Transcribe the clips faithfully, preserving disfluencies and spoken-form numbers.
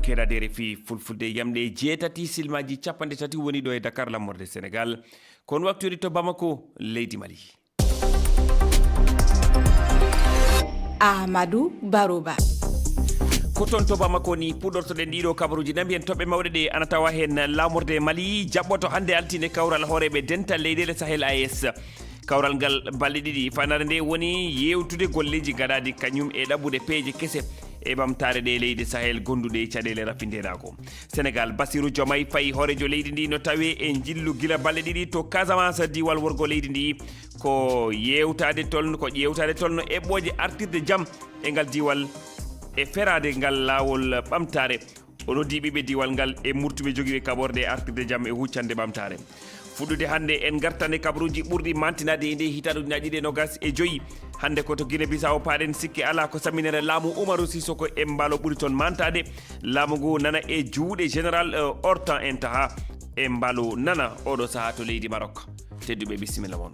Keɗade R F I Fulfulde, yamɗe jeetati silmaji capanɗe tati woni ɗo e Dakar, laamorde Senegal. Kon waktu woni to Bamako, leydi Mali. Ahmadou Baroba. Ko toon to Bamako ni puɗɗortoɗen ɗiɗo kabaruuji. Naɓi en toɓɓe mawɗe ɗe ana tawa heen. Laamorde Mali jaɓɓoto hannde altine kawral hooreeɓe dental leyɗeele Sahel, A E S. Kawral ngal balɗe ɗiɗi, fanare nde woni yeewtude golleeji gaɗaaɗi kañum e ɗaɓɓude peeje kese e ɓamtaare ɗe leyɗe Sahel gonduɗe e caɗeele rafi ndeenaagu. Senegal, Bassirou Diomaye Faye, hooreejo leydi ndi, no tawe e njillu gila balɗe ɗiɗi to Casamance, diiwal worgo leydi ndi. Ko yeewtaade tolno, ko ƴeewtaade tolno eɓɓooje artirde jam e ngal diiwal e feraade ngal laawol ɓamtaare. O noddi ɓiɓɓe diiwal ngal e murtuɓe jogiiɓe kaɓorɗe e artirde jam e huccande ɓamtaare. Fuɗɗude hannde, en ngartan e kabaruuji ɓurɗi mantinaade e nde hitaande ujunnaji ɗiɗi e nogas e joyi. Hannde ko to Guinée Bissau paaɗen, sikke alaa ko samminere laamu Umaru Sisoko e Mbaalo ɓuri toon mantaade. Laamu ngu nana e juuɗe Général, eh, Hortan en taha e Mbaalo nana oɗo sahaa to leydi Maroc. Tedduɓe, bisimilla mon.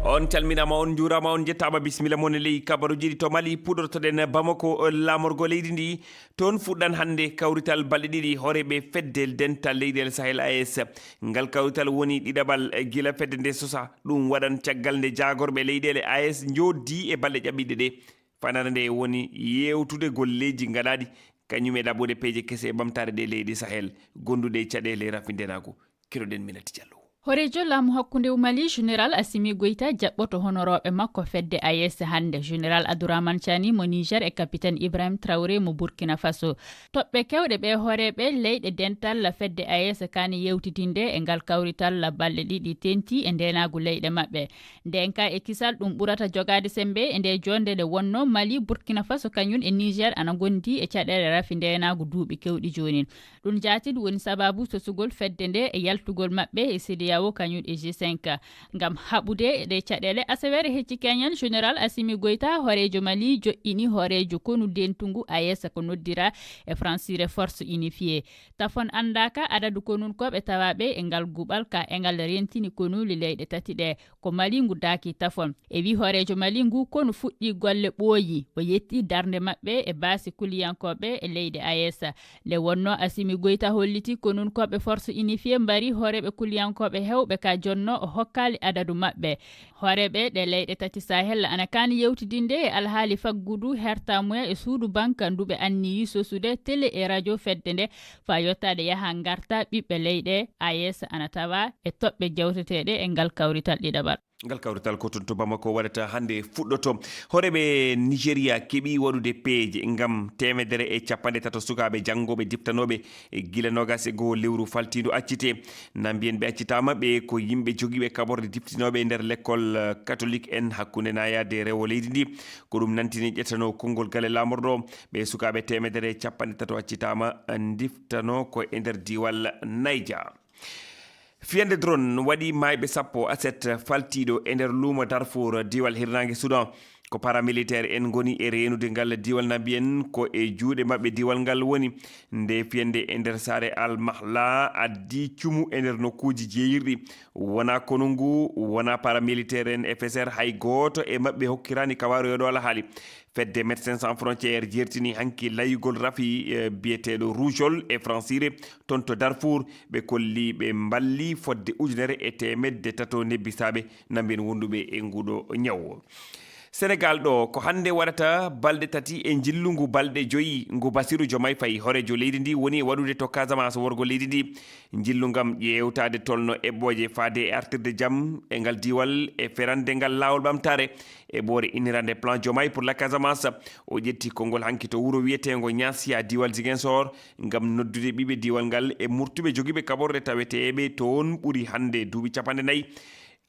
On calminaama, on njuuraama, on njettaama, bisimilla mon e ley kabaruuji ɗi to Mali. Puɗɗortoɗen Bamako, eh, laamorgo leydi ndi. Toon fuɗɗan hannde kawrital balɗe ɗiɗi hooreeɓe fedde dental leyɗeele Sahel, A E S. Ngal kawrital woni ɗiɗaɓal gila fedde nde sosa. Ɗum waɗan caggal nde jaagorɓe leyɗeele A E S njooddii e balɗe ƴaɓɓiiɗe ɗe. Fanare nde woni yeewtude golleeji gaɗaaɗi, kañum e ɗaɓɓude peeje kese e ɓamtaare ɗe leyɗe Sahel gonduɗe e caɗeele rafi ndeenaagu. Keɗoɗen Minati Diallo. Horeejo laamu hakkunde Mali, Général Assimi Goïta, jaɓɓoto honorooɓe makko fedde A E S hannde. Général Abdourahmane Tchiani mo Niger e Capitaine Ibrahim Traoré mo Burkina Faso. Toɓɓe keewɗe ɓe hooreeɓe leyɗe dental fedde A E S kaani yeewtidinde e ngal kawrital balɗe ɗiɗi teeŋti e ndeenaagu leyɗe maɓɓe. Ndeenka e kisal ɗum ɓurata jogaade semmbe e nde joonde nde wonno Mali, Burkina Faso kañum e Niger ana ngondi e caɗeele rafi ndeenaagu duuɓi keewɗi joonin. Ɗum jaatid woni sababu sosugol fedde nde e yaltugol maɓɓe e C E D E A O kañum e G cinq. Ngam haɓude ɗe caɗeele, Asaweere hecci keñen, Général Assimi Goïta, hooreejo Mali, joƴƴini hooreejo konu dentungu A E S ko noddira e fransire Force Unifiée. Tafon anndaaka adadu konunkooɓe tawaaɓe e ngal guɓal ka e ngal rentini konuuli leyɗe tati ɗe. Ko Mali ngu daaki tafon. E wi hooreejo Mali ngu, konu fuɗɗi golle ɓooyi. O yetti darnde maɓɓe e baasi kuliyankooɓe e leyɗe A E S. Nde wonno Assimi Goïta holliti konunkooɓe Force Unifiée mbari hooreeɓe kuliyankooɓe heewɓe ka jonno o hokkaali adadu maɓɓe. Hooreeɓe ɗe leyɗe tati Sahel ana kaani yewtidinde e alhaali faggudu hertamuya e suudu banka ndu ɓe anniyi sosude télé e radio fedde nde faa yottaade yaha ngarta ɓiɓɓe leyɗe A E S ana tawa e toɓɓe jawteteeɗe e ngal kawrital ɗiɗaɓal. Ngal kawrital ko toon to Bamako waɗata hannde fuɗɗoto. Hooreeɓe Nigeria keɓi waɗude peeje ngam teemedere e capanɗe tato sukaaɓe janngooɓe diftanooɓe e gila noogas e goo lewru faltiindu accite. Na mbiyen ɓe accitaama, ɓe ko yimɓe jogiiɓe kaɓorɗe diftinooɓe e nder lekkol, eh, katolik en hakkunde naayaade rewo leydi ndi. Ko ɗum nantini ƴettanoo konngol galle laamorɗo. Ɓe sukaaɓe teemedere e capanɗe tato accitaama, eh, diftanoo ko e nder diiwal Niger. Fiyande drone waɗi maayɓe sappo, aset faltiiɗo e nder luumo Darfour, diiwal hirnaange Sudan. Ko paramilitaire en ngoni e reenude ngal diiwal, na mbiyen ko e juuɗe maɓɓe diiwal ngal woni. Nde fiyande e nder saare Al Mahla addi cumu e nder nokkuuji jeeyirɗi. Wonaa konu ngu, wonaa paramilitaire en F S R, hay gooto e maɓɓe hokkiraani kabaaru e oɗo alhaali. Fedde Médecins Sans Frontières jertini hanki layugol rafi, eh, biyeteeɗo rougeole e fransire toon to Darfour. Ɓe kolli ɓe mballi fodde ujunere e teemedde tato nebbisaaɓe na mbiyen wonduɓe e nguɗo ñaw. Senegal ɗo ko hannde waɗata balɗe tati e njillu ngu balɗe joyi ngu Bassirou Diomaye Faye, hooreejo leydi ndi, woni e waɗude to Casamance worgo leydi ndi. Njillu ngam ƴeewtaade tolno eɓɓooje faade e artirde jam e ngal diiwal e ferande ngal laawol ɓamtaare e ɓoore innirande Plan Diomaye pour la Casamance. O ƴetti konngol hanki to wuro wiyeteengo Niassia, diiwal Ziguinchor, ngam noddude ɓiɓɓe diiwal ngal e murtuɓe jogiiɓe kaɓorɗe taweteeɓe toon ɓuri hannde duuɓi capanɗe nayi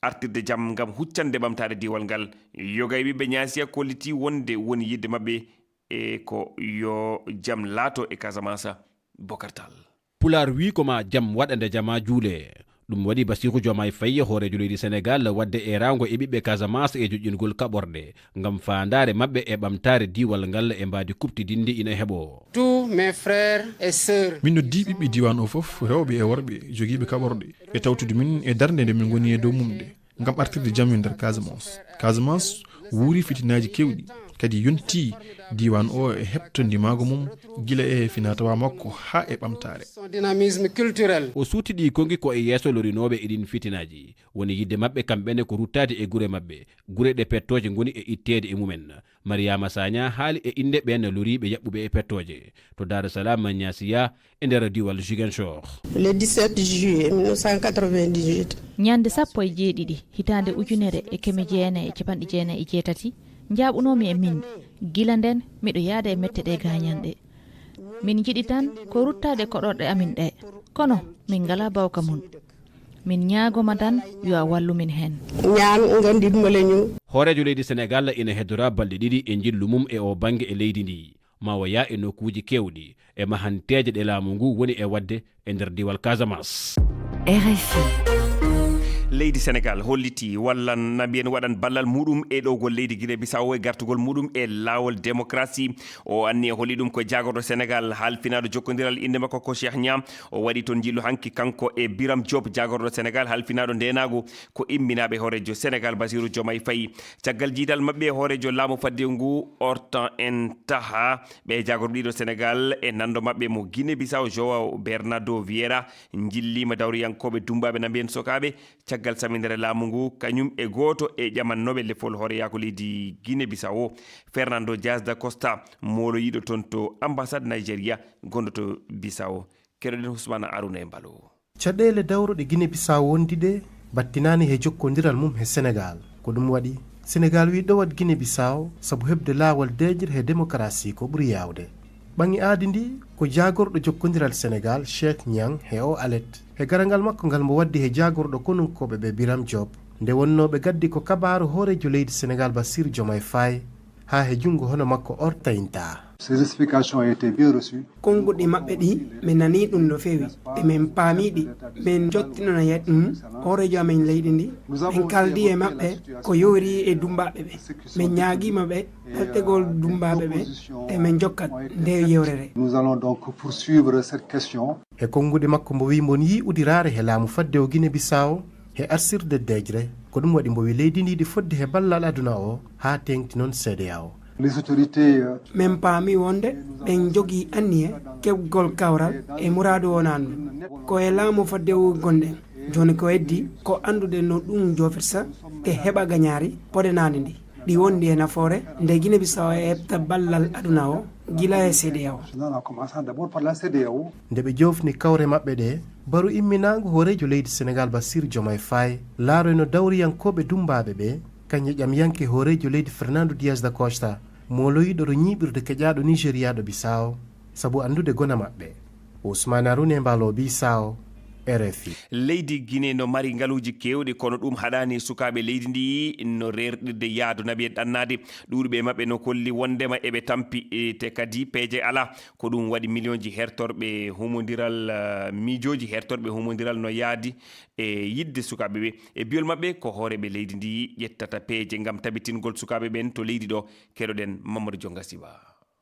artirde jam ngam huccande ɓamtaare diiwal ngal. Yoga e ɓiɓɓe Niassia kolliti wonde woni yiɗde maɓɓe e ko yo jam laato e Casamance. Bokar Tall. Pulaar wii ko ma jam waɗa nde jamaa juulee. Ɗum waɗi Bassirou Diomaye Faye, hooreejo leydi Senegal, waɗde eeraango e ɓiɓɓe Casamance e joƴƴingol kaɓorɗe, ngam faandaare maɓɓe e ɓamtaare diiwal ngal e mbaadi kuɓtidinndi ina heɓoo. Tous mes frères et sœurs. Min noddii ɓiɓɓe diiwaan o fof, rewɓe e worɓe, jogiiɓe kaɓorɗe, e tawtude min e darnde nde min ngoni e dow mum nde, ngam artirde jam e nder Casamance. Casamance wuuri fitinaaji keewɗi. Kadi yontii diiwaan o e heɓto ndimaagu mum gila e finaa-tawaa makko haa e ɓamtaare. Son dynamisme culturel. O suutidii konngi ko e yeeso lorinooɓe e ɗiin fitinaaji. Woni yiɗde maɓɓe kamɓe ne ko ruttaade e gure maɓɓe, gure ɗe pettooje ngoni e itteede e mumen. Mariama Sagna haali e innde ɓeen loriiɓe yaɓɓuɓe e pettooje. To Dar es Salaam, Magnasiya e nder diiwal Ziguinchor. Le dix-sept juillet mille neuf cent quatre-vingt-dix-huit. Ñande sappo e jeeɗiɗi, hitaande ujunere e keme jeenayi e capanɗe jeenayi e jeetati, njaaɓunoomi e min. Gila nden, miɗo yaada e mette ɗe gaañanɗe. Min njiɗi tan ko ruttaade koɗorɗe amin ɗe. Kono, min ngalaa bawka mun. Min ñaagoma tan, yo a wallu min hen. Ñaan nga ndimbale ñu. Hooreejo leydi Senegaal ina heddoraa balɗe ɗiɗi e njillu mum e oo bannge e leydi ndi. Ma o yaa e nokkuuji keewɗi e mahanteeje ɗe laamu ngu woni e waɗde e nder diiwal Casamance. R F I. Leydi Senegaal hollitii walla na mbiyen waɗan ballal muɗum e ɗowgol leydi Guinée Bissau e gartugol muɗum e laawol démocratie. O anni e holli ɗum ko jaagorɗo Senegaal halfinaaɗo jokkondiral, innde makko ko Cheikh Niang. O waɗi toon njillu hanki kanko e Biram Diop, jaagorɗo Senegaal halfinaaɗo ndeenaagu, ko imminaaɓe hooreejo Senegaal Bassirou Diomaye Faye. Caggal jiidal maɓɓe e hooreejo laamu fadde ngu Hortense Taha, ɓe jaagorɗo ɗiɗo Senegaal e nanndo maɓɓe mo Guinée Bissau João Bernardo Vieira njilliima dawriyankooɓe dummbaaɓe na mbiyen sokaaɓe. Caggal samindere laamu ngu, kañum e gooto e ƴamannooɓe lefol hooreyaaku leydi Guinée Bissau o, Fernando Dias da Costa, mooloyiiɗo toon to ambassade Nigeria gonɗo to Bissau. Keɗoɗen Ousmane Arouna Embalo. Caɗeele dawro ɗe Guinée Bissau wondi ɗe battinaani he jokkondiral mum he Senegaal. Ko ɗum waɗi Senegaal wi ɗowat Guinée Bissau sabu heɓde laawol deeƴre he démocratie ko ɓuri yaawde. Ɓaŋi aadi ndi ko jaagorɗo jokkondiral Senegaal Cheikh Niang he o alet. He garangal makko ngal mo waddi he jaagorɗo konunkooɓe ɓe Biram Diop, nde wonnoo ɓe gaddi ko kabaaru hooreejo leydi Senegaal Bassirou Diomaye Faye haa he junngo hono makko Hortense Taha. Ces explications ont été bien reçues. Konnguɗi maɓɓe ɗi, min nanii ɗum no feewi, e min paamii ɗi. Min njottinanaya ɗum hooreejo amen leydi ndi. Min kaaldi e maɓɓe ko yoori e dummbaaɓe ɓe. Min ñaagiima ɓe ɓaltegol dummbaaɓe ɓe, e min njokkat nde yewrere. Nous allons donc poursuivre cette question. He konnguɗi makko mbo wi mbo yii udiraare he laamu fadde o Guinée Bissau, he arsirde deeƴre, ko ɗum waɗi mbo wi leydi ndi ɗi fodde he ballal aduna o, haa teeŋti noon CEDEAO. Les autorités, euh, Min paami wonde ɓen njogii anniye keɓgol kawral e muraadu wonaa ɗum. Ko e laamu fadde o gonɗen. Jooni ko heddi ko anndude no ɗum joofirta e heɓa gañaari podenaandi ndi. Ɗi wondi e nafoore nde Guinée Bissau e heɓta ballal aduna o gila e CEDEAO. Nde ɓe joofni kawre maɓɓe ɗe, baru imminaangu hooreejo leydi Senegaal Bassirou Diomaye Faye laaroyno dawriyankooɓe dummbaaɓe ɓe, kañum e ƴamyanke hooreejo leydi Fernando Dias da Costa, mooloyiiɗo ro ñiiɓirde keƴaaɗo Nigeria ɗo Bissau, sabu anndude gona maɓɓe. Ousmane Arouna Embalo Bissau, R F I. Leydi Guinée no mari ngaluuji keewɗi, kono ɗum haɗaani sukaaɓe leydi ndi no reerɗirde yaadu na ɓe ɗannaade. Ɗuuɗuɓe e maɓɓe no kolli wonndema eɓe tampi, e, te kadi peeje alaa. Ko ɗum waɗi miliyonji hertorɓe humondiral, eh, miijooji hertorɓe humondiral no yaadi e yiɗde sukaaɓe ɓe. E biyol maɓɓe, ko hooreeɓe leydi ndi ƴettata peeje ngam tabitingol sukaaɓe ɓen to leydi ɗo. Keɗoɗen Mamadou Jonga Siba.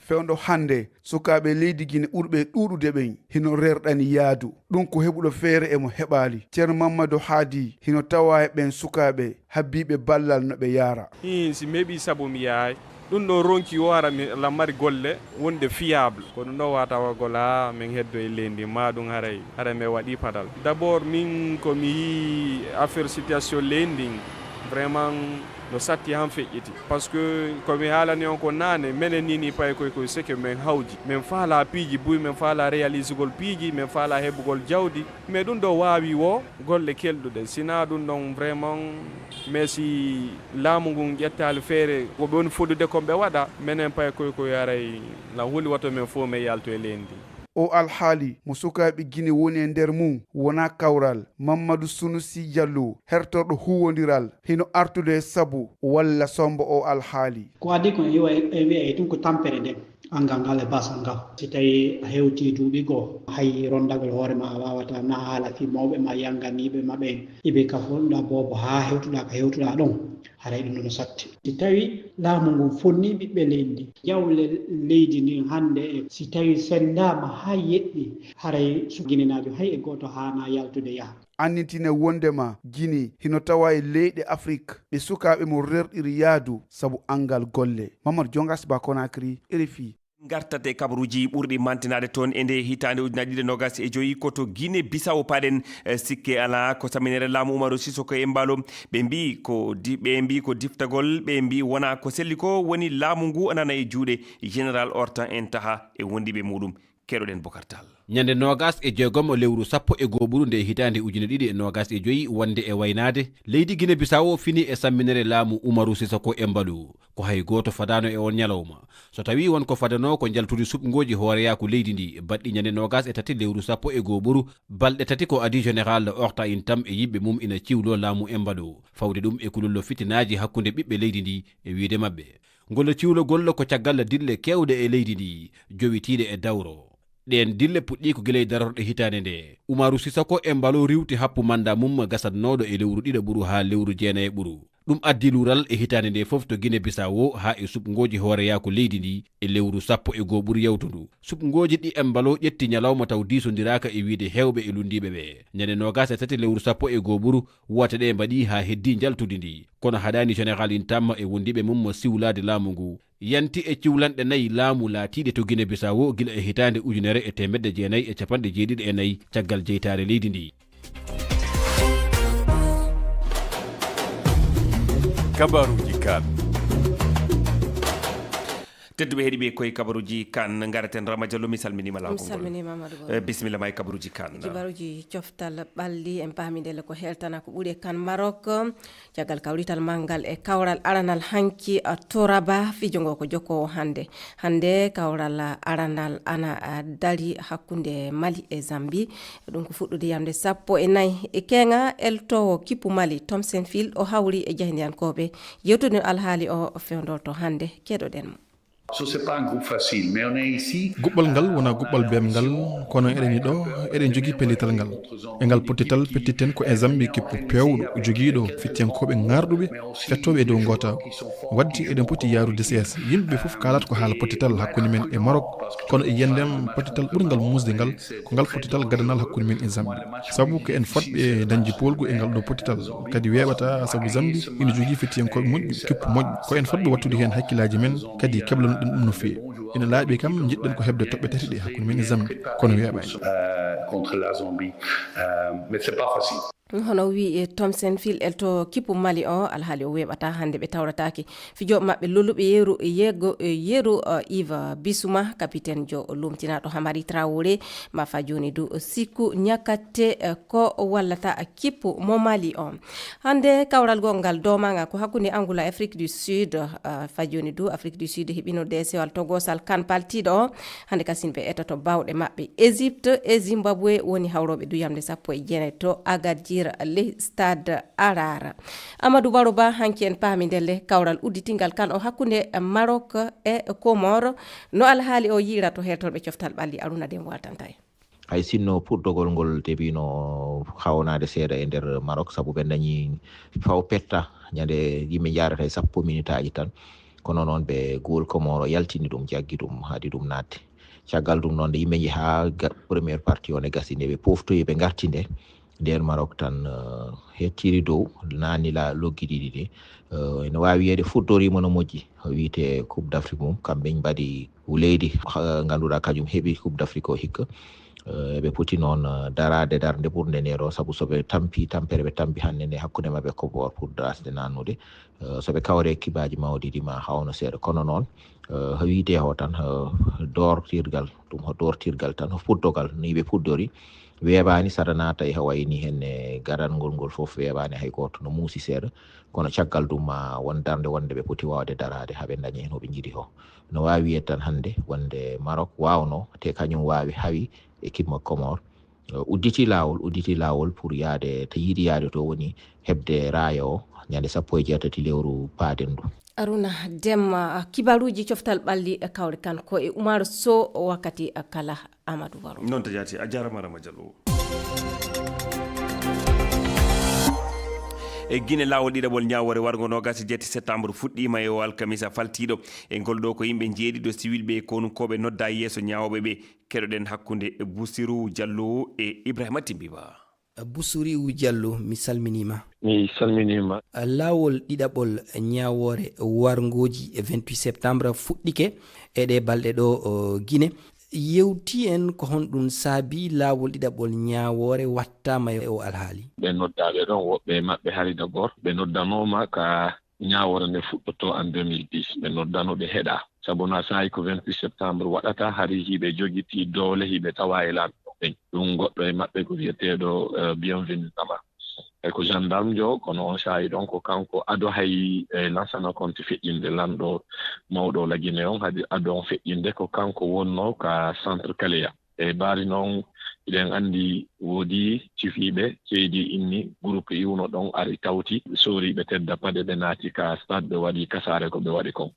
Fewndo hannde, sukaaɓe leydi Gine ɓurɓe ɗuuɗude ɓen hino rerɗani yaadu. Ɗum ko heɓuɗo feere e mo heɓaali. Ceerno Mammadu Haadi hino tawaa e ɓen sukaaɓe habbiiɓe ballal no ɓe yaara. Iin, si mi heɓii sabu mi yahay. Ɗum ɗo ronki o hara mi, la mari golle wonde fiable. Ko ɗum ɗo wata wa gola min heddo e leydi ma ɗum haray, haray mi waɗi padal. D'abord, min ko mi yii affaire situation leydi ndin, vraiment no satti han feƴƴiti. Parce que ko mi haalani on ko naane, menen ni, ni pay koy koy seke men hawji. Men faala piiji buy, men faala réalisugol piiji, men faala heɓugol jawdi. Mais ɗum ɗo waawi wo golle kelɗuɗe. Sina ɗum ɗon vraiment, mais si laamu ngun ƴettaali feere, ko ɓe woni fodude kon ɓe waɗa, menen pay koy koy haray la huli wato men fof men yaltu e leydi. O alhaali mo sukaaɓe Gine woni e nder mum wonaa kawral. Mammadu Sunusi Jallo, hertorɗo huwondiral, hino artude e sabu walla sombo o alhaali. Ko adii kon e wi'a, e wi'a e tun ko tampere nden, anngal ngal e basal ngal. Si tawii a hewtii duuɓi goo, hay ronndagol hoore ma a waawataa, na a haala fii mawɓe ma, yannganiiɓe ma ɓen, iɓe ka fonɗa boobo haa hewtuɗaa ka hewtuɗaa ɗon. Haray ɗum ɗo no satti. Si tawi laamu ngun fonnii ɓiɓɓe leydi ndi, jawle leydi ndin hannde e si tawi senndaama haa yeɗɗi, haray su-, Ginenaajo hay e gooto haanaa yaltude yaha. Annitinee wonndema Gine hino tawaa e leyɗe Afrik ɗe sukaaɓe mum rerɗiri yaadu sabu anngal golle. Mamadu Jongas Ba, Conakry, R F I. Ngartat e kabaruuji ɓurɗi mantinaade toon e nde hitaande ujunaaji ɗiɗi e noogas e joyi, ko to Gine Bisawo paɗen. Eh, sikke alaa, ko samminere laamu Umaru Sisoko Embalo. Ɓe mbii ko di-, ɓe mbii ko diftagol, ɓe mbii wonaa ko selli ko woni laamu ngu nana e juuɗe Général Horta en Taha e wondiiɓe muuɗum. Keɗoɗen Bokar Tall. Ñande noogas e jeegom lewru sappo e goo ɓuru nde hitaande ujine ɗiɗi e noogas e joyi, wonde e waynaade, leydi Gine Bisawo fini e samminere laamu Umaru Sisoko Embalo. Ko hay gooto fadaano e on ñalawma. So tawii won ko fadanoo ko njaltudi suɓngooji hooreyaaku leydi ndi, baɗɗi ñande noogas e tati lewru sappo e goo ɓuru, balɗe tati ko adii Général Horta Intam e yimɓe mum ina ciwloo laamu Embalo, fawde ɗum e kulollo fitinaaji hakkunde ɓiɓɓe leydi ndi e wiyde maɓɓe. Ngol ciwlogol ko caggal dille keewɗe e leydi ndi, jowitiiɗe e dawro. Ɗeen dille puɗɗii ko gila e darorɗe hitaande nde. Umaru Sisoko Embalo riiwti happu manndaa mum gasatnooɗo e lewru ɗiɗo ɓuru haa lewru jeenayi ɓuru. Ɗum addi luural e hitaande nde fof to Gine Bisawo haa e suɓngooji hooreyaaku leydi ndi e lewru sappo e goo ɓuru yawtundu. Suɓngooji ɗi Embalo ƴetti ñalawma taw diisondiraaka e wiyde heewɓe e lunndiiɓe ɓe. Ñande noogas e tati lewru sappo e goo ɓuru, woote ɗe mbaɗii haa heddii njaltudi ndi. Kono haɗaani Général Intam e wondiiɓe mum siwlaade laamu ngu. Yanti e ciwlanɗe nayi laamu laatiiɗe to Gine Bisawo gila e hitaande ujunere e teemedde jeenayi e capanɗe jeeɗiɗi e nayi, caggal jeytaare leydi ndi. Kabaruuji kan. Tedduɓe heɗiiɓe, koye kabaruuji kan ngaraten. Rama Diallo, mi salminiima laawol ngol. Mi salminiima, Amadou Ba. Eh, bisimilla ma e kabaruuji kan. Kibaruuji coftal ɓalli, en paami ndelle ko heeltana ko ɓuri e kan Maroc. Caggal kawrital manngal e kawral aranal hanki, a, to Rabat, fijo ngo ko jokkoowo hannde. Hannde kawral aranal ana, a, dari hakkunde Mali e Zambie. Ɗum ko fuɗɗude yamde sappo e nayi e keeŋa, eltoowo kippu Mali, Thomson Phil, o hawri e jahindiyankooɓe. Yewtude alhaali o fewndorto hannde. Keɗoɗen mo. Ce n'est pas un groupe facile, mais on est ici. Guɓɓal ngal wonaa guɓɓal beemngal, kono eɗen ɗo, eɗen njogii pellital ngal. E ngal pottital, pettiten ko e Zambie kippu peewɗo, jogiiɗo fittiyankooɓe ŋaarɗuɓe, fettooɓe e dow ngootaagu. Waɗde eɗen poti yaarude seesa. Yimɓe ɓe fof kaalata ko haala pottital hakkunde men e Maroc, kono e yiyannde am, pottital ɓurngal muusde ngal, ko ngal pottital gadanal hakkunde men e Zambie. Sabu ko en fotɓe dañde poolgu e ngal ɗo pottital. Kadi weeɓata sabu Zambie ina jogii fettiyankooɓe moƴƴi, kippu moƴƴo. Ko en fotɓe wattude heen hakkillaaji men, kadi keblanoɗen ɗum no feewi. Ina laaɓi kam, njiɗɗen ko heɓde toɓɓe tati ɗe hakkunde men e Zambie, kono weeɓaani. Euh, contre la Zambie. Euh, mais c'est pas facile. Hono wii e Thomson Phil, elto kippu Mali o, alhaali o weeɓata hannde, ɓe tawrataake. Fijooɓe maɓɓe lolluɓe yeru, yego, yeru, uh, Yves Bissouma, kapiten jo lumtinaaɗo Hamari Traoré, ma fa jooni du sikku ñakkatte, eh, ko wallata kippu mo Mali o. Hannde kawral goo ngal domaanga ko hakkunde Angola e Afrique du Sud, uh, fa jooni du Afrique du Sud heɓino deesewal togosal kan paltiiɗo o. Hannde kasin ɓe etoto baawɗe maɓɓe. Égypte e Zimbabwe woni hawrooɓe duyamde sappo e jeenayi to Agadir, le Stade Arar. Amadou Baro Ba, hanki en paami ndelle kawral udditingal kan o hakkunde Maroc e Comores. No alhaali o yiira to heertorɓe coftal ɓalli, Aruna Dem waltanta en. Hay sinno puɗɗogol ngol debino hawnaade seeɗa e nder Maroc, sabu ɓe dañi faw petta ñande yimɓe njaarata e sappo minitaaji tan. Kono noon ɓe gool Comores yaltini ɗum, jaggi ɗum, haadi ɗum naatde. Caggal ɗum noon, nde yimɓe njehi haa ga-, première partie o ne gasi, nde ɓe poftoyi, ɓe ngarti nde, ndeen Maroc tan, eh, hettiri dow, naani la loggi ɗiɗi ɗi. Eh, ene waawi wiyeede fuɗɗoriima no moƴƴi, wiyetee Coupe d'Afrique mum, kamɓe mbaɗi leydi, eh, ngannduɗaa kañum heɓi Coupe d'Afrique o hikka. Eh, ɓe poti noon, eh, daraade darnde ɓurnde nde ɗo, sabu so ɓe tampi tampere ɓe tampi hannde nde hakkunde maɓɓe Comores pour darasde naannude, eh, so ɓe kawre kibaaji mawɗi ɗi ma hawno seeɗa. Kono noon, eh, wiyetee o tan, eh, doortirgal, ɗum ko doortirgal tan, ko puɗɗogal, ni ɓe puɗɗori. Weeɓaani, saɗa naata e ko wayi ni heen e garangol ngol fof, weeɓaani hay gooto, no muusi seeɗa. Kono caggal ɗum ma won darnde wonde ɓe poti waawde daraade haa ɓe ndaña heen ko ɓe njiɗi ko. No waawi wiyeede tan hannde wonde Maroc waawnoo, te kañum waawi hawi équipe mo Comores, eh, udditi laawol, udditi laawol pour yahde to yiɗi yahde to, woni heɓde raaya o ñande sappo e jeetati lewru paaɗen ndu. Aruna Dem, ah, kibaruuji coftal ɓalli e kawri kan ko e Umar Sow wakkati kala. Amadou Baro. Noon to jaati, a jaaraama Rama Diallo. E Gine, laawol ɗiɗaɓol ñaawoore warngo noogas e jeetati septembre fuɗɗiima e o alkamisa faltiiɗo. E ngol ɗoo, ko yimɓe njeeɗiɗo siwilɓe e konunkooɓe noddaa yeeso ñaawooɓe ɓe. Keɗoɗen hakkunde Busiru Jallo e Ibrahima Timbiba. Busuriwu Jallo, mi salminiima. Mi salminiima. Laawol ɗiɗaɓol ñaawoore warngooji e vingt-huit septembre fuɗɗike e ɗee balɗe ɗoo, o, Gine. Yewti en ko honɗum saabi laawol ɗiɗaɓol ñaawoore wattaama e o alhaali? Ɓe noddaaɓe ɗon, woɓɓe e maɓɓe hari d'abord, ɓe noddanooma ka ñaawoore nde fuɗɗotoo en deux mille dix, ɓe noddano ɓe heɗa. Sabu na saa'i ko vingt-huit septembre waɗata, hari hiɓe jogiti doole, hiɓe tawa e lanɗo ɓen. Ɗum goɗɗo e maɓɓe ko wiyeteeɗo, eh, Bienvenu Nama. E ko gendarme jo, kono on saa'i ɗon ko kanko ado hay, eh, lansana compte feƴƴinde lanɗo mawɗo la Guinée on, hadi ado on feƴƴinde ko kanko wonno ka centre Kaleya. E baari noon, hiɗen anndi woodi cifiiɓe ceedi inni groupe iwno ɗon ari tawti sooriiɓe tedda paɗe, ɓe naati ka stade, ɓe waɗi kasaare ko ɓe waɗi kon.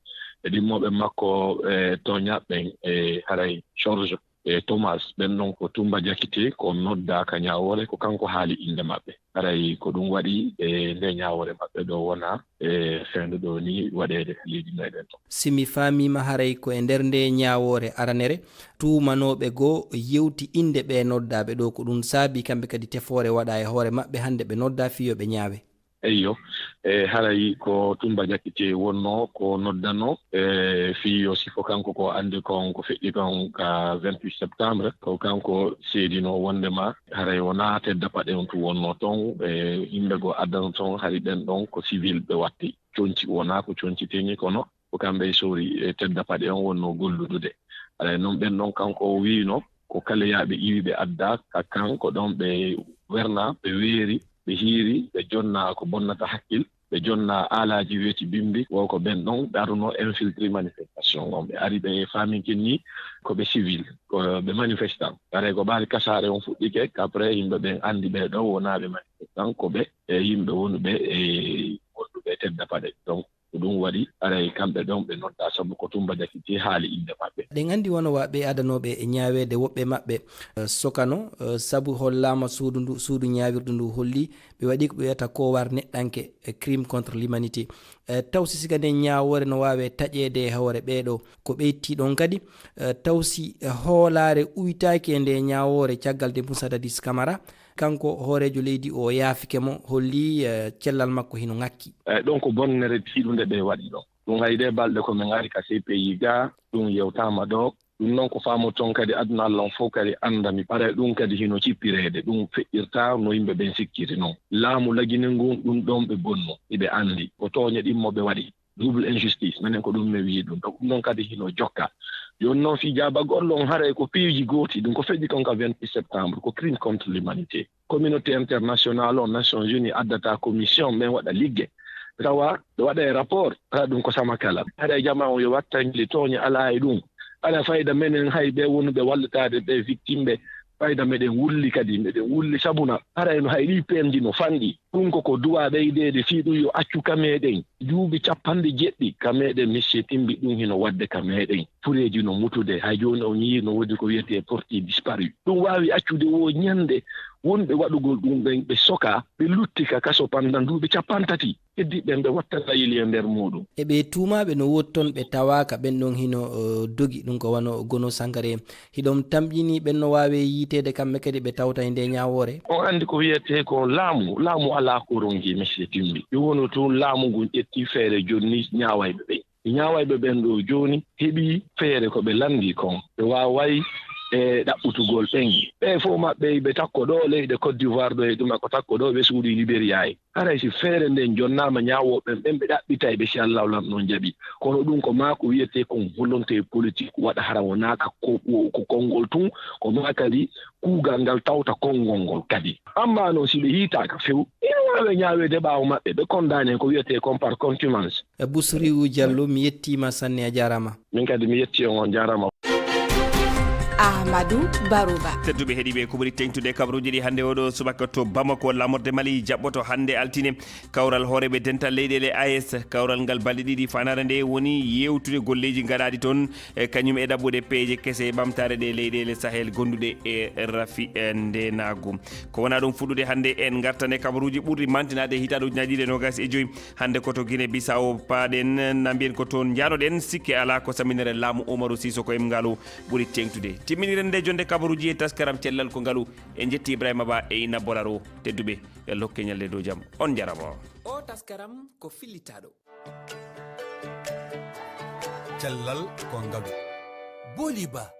E ɗimmooɓe makko, e tooñaaɓe ɓen, e haray George, e Thomas, ɓen ɗon ko Tumba Jakite, ko noddaa ka ñaawoore, ko kanko haali innde maɓɓe. Haray ko ɗum waɗi, e nde ñaawoore maɓɓe ɗo wona, e fendu ɗo ni waɗeede ka leydi meɗen ɗo. Si mi faamiima, haray ko e nder nde ñaawoore aranere, tuumanooɓe goo yewti innde ɓe noddaaɓe ɗo, ko ɗum saabi kamɓe kadi tefoore waɗa e hoore maɓɓe, hannde ɓe noddaa fii yo ɓe ñaawe. Eyyo, e haray ko Tumba Jakite wonno ko noddano, e fii yo sifo kanko ko anndi kon ko feƴƴi kon ka vingt-huit septembre, ko kanko seedino wondema haray wonaa tedda paɗe on tun wonno ton, e yimɓe goo addano ton, hari ɓen ɗon ko civil ɓe watti. Conci wonaa ko conci teŋi, kono ko kamɓe e soori, e tedda paɗe on wonno golludude. Haray non ɓen ɗon kanko o wiino ko kaleyaaɓe iwi ɓe adda ka kan, ko ɗon ɓe werna, ɓe weeri, ɓe hiiri, ɓe jonna ko bonnata hakkil, ɓe jonna aalaaji weeti bimbi, wo ko ɓen ɗon ɓe aruno infiltré manifestation on. Ɓe ari ɓe faaminkin ni ko ɓe civil, ko ɓe manifestant. Haray ko ɓaari kasaare on fuɗɗike, après yimɓe ɓen anndi ɓe ɗo wonaa ɓe manifestant, ko ɓe e yimɓe wonuɓe e wonduɓe e tedda paɗe. Donc, ko ɗum waɗi, haray kamɓe ɗon ɓe noddaa sabu ko Tumba Jakite haali innde maɓɓe. Ɗen anndi wano wa ɓe adanooɓe e ñaaweede woɓɓe maɓɓe, eh, sokano, eh, sabu hollaama suudu ndu, suudu ñaawirdu ndu holli ɓe waɗi ko ɓe wiyata koowar neɗɗanke, eh, crime contre l'humanité. Eh, taw si siga nden ñaawoore no waawe taƴeede e hoore ɓee ɗo, ko ɓeytii ɗon kadi, eh, taw si, eh, hoolaare uytaaki e nde ñaawoore caggal nde Moussa Dadis Camara, kanko hooreejo leydi o yaafike mo, holli, eh, cellal makko hino ŋakki. Eyi, ɗon ko bonnere tiiɗunde ɓe waɗi ɗon. Ɗum hay ɗee balɗe ko min ari ka C P I ga, ɗum yewtaama ɗo. Ɗum noon ko faamoton kadi aduna Allah on fof kadi anndani. Haray ɗum kadi hino cippireede. Ɗum feƴƴirtaa no yimɓe ɓen sikkiri noon. Laamu la Guinée ngun, ɗum ɗon ɓe bonno. Iɓe anndi ko tooñe ɗin mo ɓe waɗi. Double injustice, minen ko ɗum mi wi'i ɗum. Donc, ɗum ɗon kadi hino jokka. Jooni noon, fii jaabagol on, haray ko piiji gooti, ɗum ko feƴƴi kon ka vingt-huit septembre, ko crime contre l'humanité. Communauté internationale on, Nations Unies, addata commission, ɓen waɗa ligge. Tawa, ɓe waɗa e rapport, haray ɗum ko sama kala. Haray jamaa on yo wattangili tooñe alaa e ɗum. Alaa fayda menen hay ɓe wonuɓe wallitaade ɓe victime ɓe, fayda meɗen wulli kadi, meɗen wulli sabuna. Haray no hay ɗi peendi no fanɗi. Ɗum ko ko duwaa ɓeydeede fii ɗum yo accu ka meɗen. Duuɓi capanɗe jeɗɗi ka meɗen, Monsieur Timbi, ɗum hino waɗde ka meɗen. Fureeji no mutude, hay jooni on yii no woodi ko wiyetee portée disparu. Ɗum waawi accude woo ñande wonɓe waɗugol ɗum ɓen, ɓe soka, ɓe lutti ka kaso pandan duuɓi capantati. Heddiiɓe ɓen ɓe watta layili e nder muuɗum. E ɓee tuumaaɓe no woodi ton ɓe tawaaka, ɓen ɗon hino, eh, dogi, ɗum ko wano Gono Sangare. Hiɗon tamƴini ɓen no waawe yiiteede kamɓe kadi ɓe tawta e nde ñaawoore? On anndi ko wiyetee ko laamu, laamu alaa ko ronki, Monsieur Timbi. Yo wonu tun laamu ngun ƴetti feere jonni ñaawayɓe ɓen. Ñaawayɓe ɓen ɗo jooni heɓi feere ko ɓe lanndii kon. Ɓe waaway e ɗaɓɓutugol ɓen. Ɓe fof maɓɓe ɓe takko ɗo leyɗe Côte d'Ivoire ɗo e ɗum ko takko ɗo ɓe suuɗi Libéria e. Haray si feere nden jonnaama ñaawooɓe ɓen, ɓe ɗaɓɓitay ɓe si Allahu lan non jaɓi. Kono ɗum ko maa ko wiyetee kon volonté politique waɗa hara wonaa ka ko, ko, ko konngol tun, ko maa kadi kuugal ngal tawta konngol ngol kadi. Ammaa noon si ɓe hiitaaka few, ina waawe ñaaweede ɓaawo maɓɓe, ɓe kondaani en ko wiyetee kon par contumace. Busriwu Jallo, mi yettiima sanne, a jaaraama. Min kadi mi yetti on, on jaaraama. Ahmadou Barouba. Tedduɓe heɗiiɓe, ko ɓuri teŋtude kabaruuji ɗi hannde oɗo subaka to Bamako. Laamorde Mali jaɓɓoto hannde altine kawral hooreeɓe dental leyɗeele A E S. Kawral ngal balɗe ɗiɗi fanaare nde woni yeewtude golleeji gaɗaaɗi toon, e kañum e ɗaɓɓude peeje kese e ɓamtaare ɗe leyɗeele Sahel gonduɗe e rafi e ndeenaagu. Ko wonaa ɗum fuɗɗude hannde, en ngartan e kabaruuji ɓurɗi mantinaade e hitaande ujunaaji ɗiɗi e noogaas e joy. Hannde ko to Guinée Bissau paaɗen, na mbiyen ko toon njanoɗen, sikke alaa ko saminere laamu Umaru Sisoko e ngaalu ɓuri teeŋtude. Timminiren nde jonnde kabaruuji e taskaram cellal ko ngalu. En njetti Ibrahima Ba e Inna Bolaro. Tedduɓe, yo Allah hokke ñalɗi e dow jam. On njarama. O taskaram ko fillitaaɗo. Cellal ko ngalu. Booli Ba.